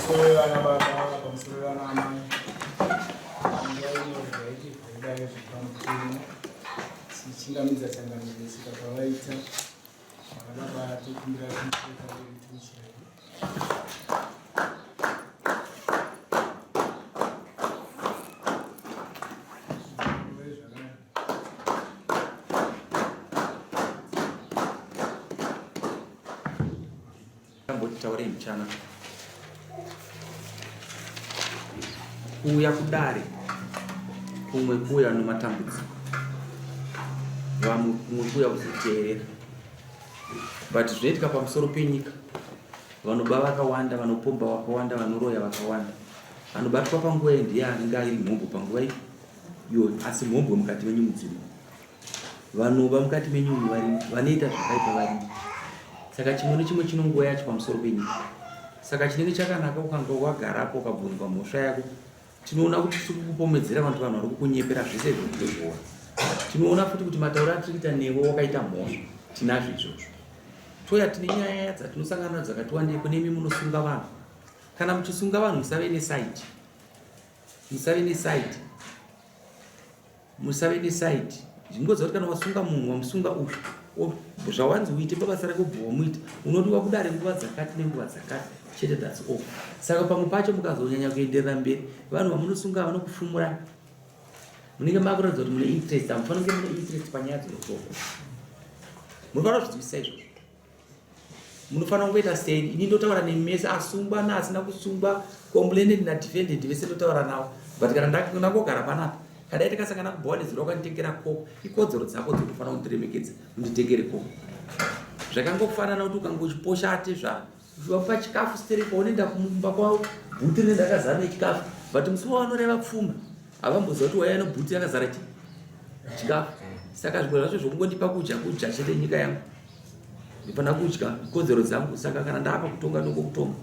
Pamusoro vana baba, pamusoro vana amai. Nguva ino regai kudai zvepamutemo. Tichingamidza changamire svika pavaita. Vana baba tokumbira kuti timuchire. Tambotitaurei mchana kuuya kudare kumwe kuuya nomatambudziko vamwe kumwe kuuya kuzoteerera but zvinoitika pamusoro penyika vanoba vakawanda vanopomba vakawanda vanoroya vakawanda anobatwa panguva iyi ndiye anenge airi mhombwe panguva iyi iyoyo asi mhombwe mukati menyu mudzirimo Vanoba mukati menyu umu varimo, vanoita zvakaipa varimo. Saka chimwe nechimwe chino nguva yacho pamusoro penyika. Saka chinenge chakanaka ukanga wagarapo ukabvunzwa mhosva yako, tinoona kuti tiri kukupomedzera vanhu vanhu vari kukunyepera zvese izvo tinozviona. Tinoona futi kuti matauro atiri kuita newe wakaita mhosva, tinazvo izvozvo. Toya tine nyaya dzatinosangana nadzo dzakati wandei kune imi munosunga vanhu. Kana muchisunga vanhu musave nesaidi. Musave nesaidi. Musave neside. Zvingoziva kuti kana wasunga munhu wamusunga uyu zvawanzi uite pabasa rako ubva wamuita unodiwa kudare nguva dzakati nenguva dzakati chete thats all. Saka pamwe pacho mukazonyanya kuenderera mberi vanhu vamunosunga vanokufumura munenge makuratidza kuti mune interest hamufanira kunge mune interest panyaya dzinotongwa munofanira kuzvinzwisisa izvozvo munofanira kungoita seni ini ndotaura nemi mese asungwa naasina kusungwa complainant nadefendant vese ndotaura navo but kana ndangogara panapa kadai takasangana kubhowa nezuro wakanditengera koko ikodzero dzako dzinofanira kundiremekedza unditengere koko zvakangofanana kuti ukanga uchiposha atezvara Uchivapa chikafu sterek paunoenda kumba kwavo bhuti rinenge rakazara nechikafu but musi wavanoreva pfuma havamboziva kuti waiva nebhuti yakazara chi chikafu saka zvimwe zvacho zvokungondipa kudya kudya chete nyika yangu ndifana kudya kodzero dzangu saka kana ndaapa kutonga ndongokutonga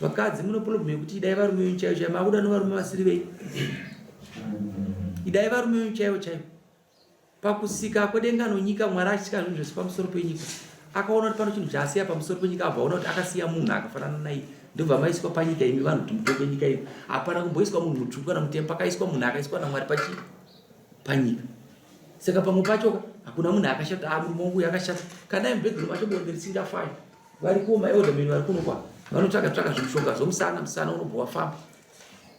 vakadzi mune problem yekuti idai varume venyu chaivo chaivo makuda nevarume vasiri venyu idai varume venyu chaivo chaivo Pakusika kwedenga nonyika, Mwari achisika zvinhu zvese pamusoro penyika, akaona kuti pano chinhu chaasiya pamusoro penyika, abva aona kuti akasiya munhu akafanana naiye. Ndobva maiswa panyika imi vanhu kuti mutonge nyika ino. Hapana kumboiswa munhu mutsvuku kana mutema, pakaiswa munhu akaiswa naMwari pachi panyika. Saka pamwe pacho hakuna munhu akashata, ah murume wangu uyu akashata. Kana dai mubedroom macho bonde risingafai. Variko maelderman vari kuno kwa vanotsvaga tsvaga zvimushonga zvomusana, musana unobva wafamba.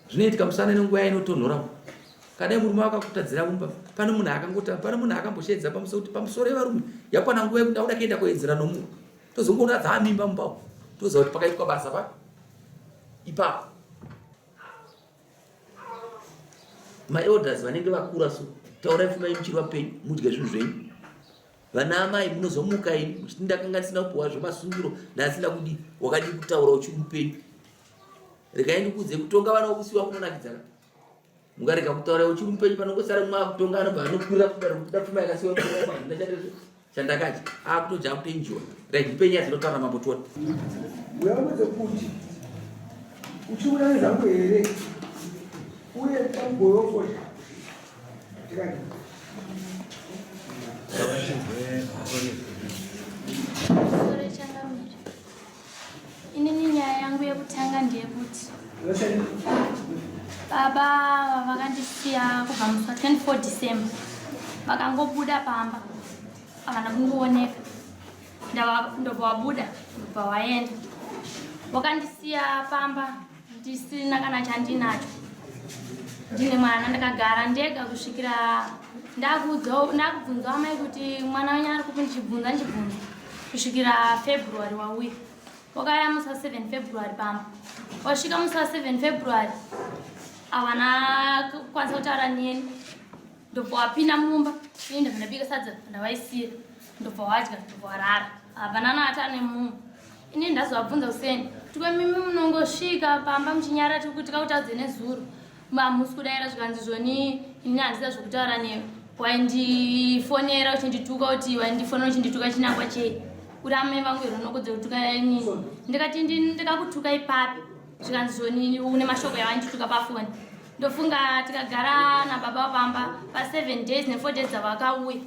Zvinoitika musana nenguva yainotonhora. Kana murume wakakutadzira mumba, pane munhu akangota, pane munhu akambosheedza pamusoro kuti pamusoro yevarume yakwana nguva yekuti ndakuda kuenda kuedzera nomunhu. Tozongoona dzaamimba mumba umu. Toziva kuti pakaitwa basa pa ipapo. Maelders vanenge vakura so, taurai pfuma yenyu muchiri vapenyu, mudye zvinhu zvenyu. Vana amai munozomuka imi muchiti ndakanga ndisina kupuwa zvemasungiro, ndasina kudii, wakadii kutaura uchiri mupenyu. Regai ndikuudze kutonga vana vokusiwa kunonakidza ka. Mukarega kutaura uchiri mupenyu panongosara mumwe akutonga anobva anokwira kudaro kuti pfuma yakasiwa chandakadya akutoja akutoenjoy. Right, ndipe nyaya dzinotaura mambo tione. Uyaudze kuti uchiuya nezvangu here uye pamugove wefodya tikati Sorry, changamire. Inini nyaya yangu yekutanga ndeyekuti baba vakandisiya kubva musi wa 24 December vakangobuda pamba havana kungooneka ndobva wabuda ndobva waenda wakandisiya pamba ndisina kana chandinacho ndine mwana ndakagara ndega kusvikira ndakubvunzwa amai kuti mwana wenyu ari kupi ndichibvunza ndichibvunza kusvikira february wauya wakaya musi wa 7 february pamba wasvika musi wa 7 february havana kukwanisa kutaura neni ndobva wapinda mumba ini ndobva ndabika sadza ndavaisira ndobva wadya ndobva warara hapana naata nemunhu ini ndazovabvunza kuseni kuti kwemimi munongosvika pamba muchinyara tiri tikakutaudze nezuro hamusi kudaira zvikanzi zvoni ini handisa zvekutaura newe waindifonera uchindituka kuti waindifonera uchindituka chinangwa chei uri amai vangu here unokodza kutuka inini ndikati ndikakutuka ipapi zvikanzi zvoni une mashoko yavandituka pafoni ndofunga tikagara nababa pamba pa7 days ne4 days dzavakauya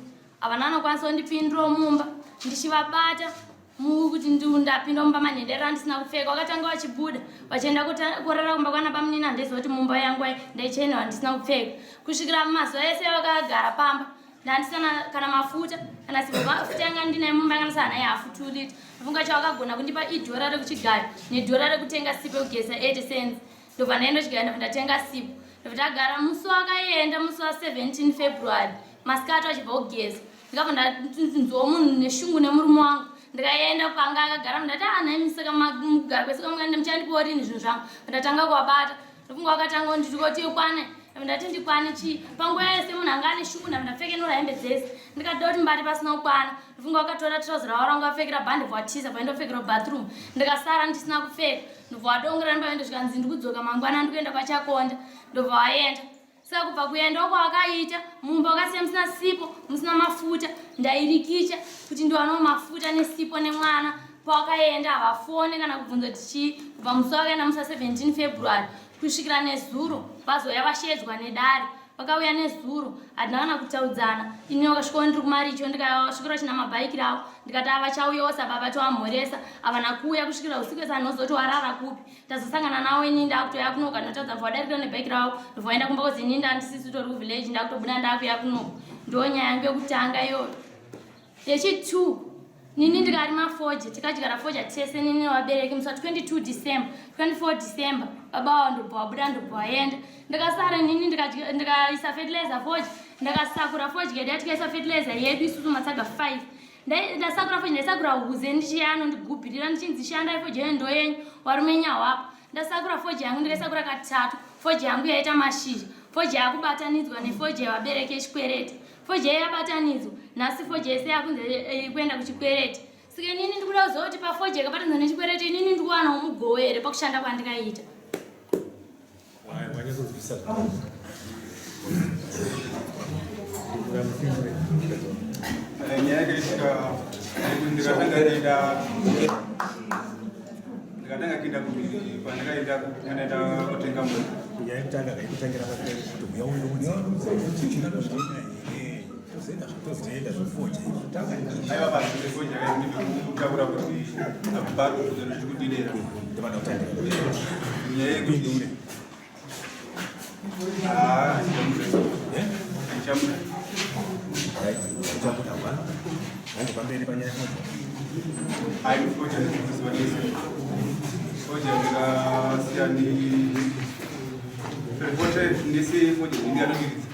havana anokwanisa kundipindura mumba ndichivabata. Kuti ndapinda mumba manhenderera ndisina kupfeka wakatanga wachibuda vachienda kurara kumba kwana bamunini handiziva kuti mumba yangu ndaichenewa ndisina kupfeka kusvikira mazuva ese vakagara pamba ndandisina kana mafuta kana sipo mafuta yanga ndinayo mumba yanga ndisana naye hafu 2 liter funga chawakagona kundipa idhora rekuchigayo nedhora rekutenga sipo yekugeza 80 cents ndobva ndaenda kuchigayo ndobva ndatenga sipo ndobva ndagara musi wakaenda musi wa 17 February masikati achibva kugeza ndikabva ndanzwa munhu neshungu nemurume wangu ndikaenda panga akagara ndati ah nhaimi saka mugara kwese kwamukaenda muchandipiwa rini zvinhu zvangu ndatanga kuvabata ndofunga vakatanga kunditi kuti kwane ndati ndikwane chii panguva yese munhu anga ane shungu ndabva ndapfekenura hembe dzese ndikada kuti mbati pasina kukwana ndofunga vakatora trouser ravo ranga vapfekera bhande bvatiza bvaindopfekera bathroom ndikasara ndisina kupfeka ndobva vadongera ndobva zvikanzi ndikudzoka mangwana ndikuenda kwachakonda ndobva vaenda Saka kubva kuendawo kwawakaita mumba wakasiya musina sipo musina mafuta ndairikicha kuti ndiwanewo mafuta nesipo nemwana pawakaenda havafone kana kubvunza kuti chii kubva musi wakaenda musi wa 17 February kusvikira nezuro vazouya vashedzwa nedare vakauya nezuro hatina kana kutaudzana ini wakasvikawo ndiri kumaricho ndikasvikira china mabhaiki ravo ndikati avachauyawo sababa tovamhoresa havana kuuya kusvikira usiku wese anozoti warara kupi tazosangana nawo ini ndakutoya kunoka ndinotadza bva wadarikira nebhaiki ravo ndobva waenda kumba kozi ini ndandisisi tori kuvillage ndakutobuda ndakuya kunoka ndo nyaya yangu yekutanga iyoyo yechitwo nini ndikarima foja tikadyara foja tese nini nevabereki musi wa 22 December 24 December baba wavo ndobva wabuda ndobva waenda ndikasara nini ndikaisa fertilizer foja ndakasakura fodya yedu yatikaisa fertilizer yedu isusu matsaga 5 ndasakura fodya ndaisakura huze ndichiya anondigubhirira ndichinzi shandai fodya yenyu ndoyenyu warume nyahwapo ndasakura fodya yangu ndikaisakura katatu fodya yangu yaita mashizha fodya yakubatanidzwa nefodya yevabereki yechikwereti fodya yabatanidzwa nhasi fodya yese yakunzi eh, kuenda kuchikwereti saka inini ndikuda kuziva kuti pafodya yakabatanidzwa nechikwereti inini ndikuwanawo mugowo here pakushanda kwandikaita Nyaya yakaitika ndikatanga kuenda ndikatanga kuenda pandakaenda kanaenda kutenga munhu nyaya yekutanga kaikutangira kuti uya undoudza tozoenda zvefoja aiwa pasi pefoja ndikutaura kuti abharo zviri kudidera ndivada kutangira nyaya yekuti pamberi panyaya foja ayi foja ndikuzivanisa foja ndikasiyani foja ndisi foja ndinganongiridza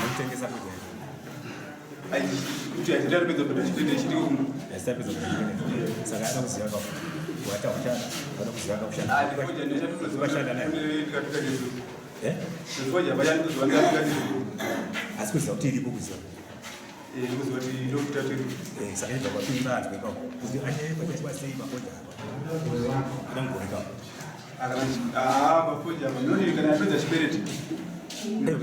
Kutengesa fodya saka ada kuziva ka wata uchada ada kuziva ka kushanda naye asi kuziva kuti iripo kuziva Eh, saka ibva kwapinda anzwe ka kuti anyepa sei mafoja apa ada mugove ka mafoja noni kana apedza chibereti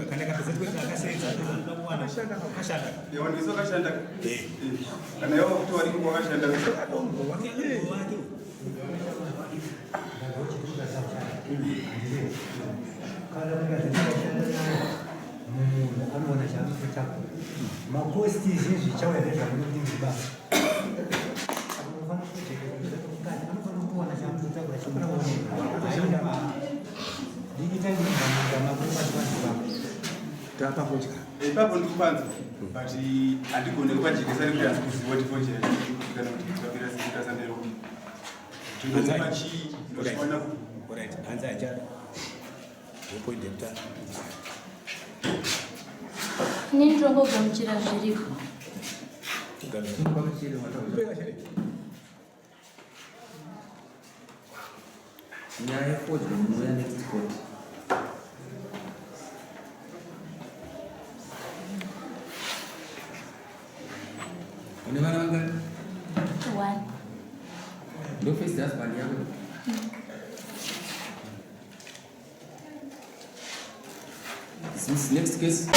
kana kapedza chibereti akasenza anoda kuwana akashanda yawandiso akashanda kana yawa kuti wari wakashanda wake wake Kana mukazvishanda naye munhu anoona chaanototakura makosti izvi zvichauya nezvamunokuti ndibaba anofanira kujekereza mukadzi anofanira kuwana chaanototakura chinooneka dikita ndibva makuru pasi tapa fodya ipapo ndikupanza but handigone kupajekesa nekuti hanzi kuziva kuti fodya kana kuti kapera sandero ndinoziva chii ndochiwana Alright, hanzi achada point yekutanga Inini ndinongogamuchira zviripo. Nyaya yefodya munouya next court. Une vana vangani? One. Ndo first husband yako? This is next case.